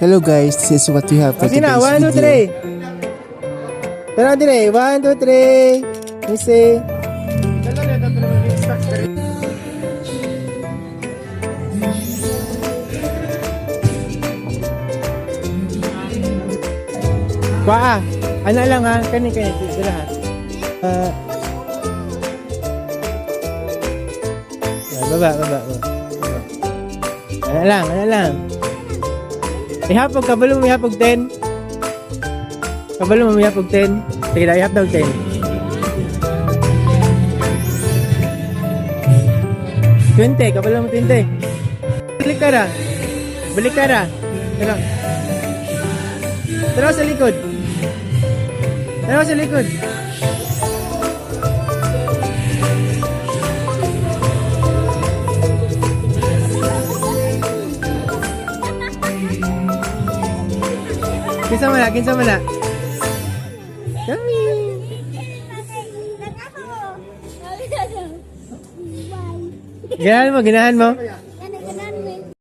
Hello guys, this is what we have for Kasi na, today's 1, 2, video. 3. Tara dire, 1, 2, 3. Let me see. Kuha. Ano lang ha? Kani kani sila ha. Ah. Baba, baba, baba. Ano lang, ano lang. Ihapog, kabalo mo ihapog 10. Kabalo mo ihapog 10. Sige na, ihap daw 10. 20, kabalo mo 20. Balik ka ra. Balik ka ra. Tara. Tara sa likod. Tara sa likod. Kinsa man na, kinsa man na. Kami. Ganahan mo, ganahan mo.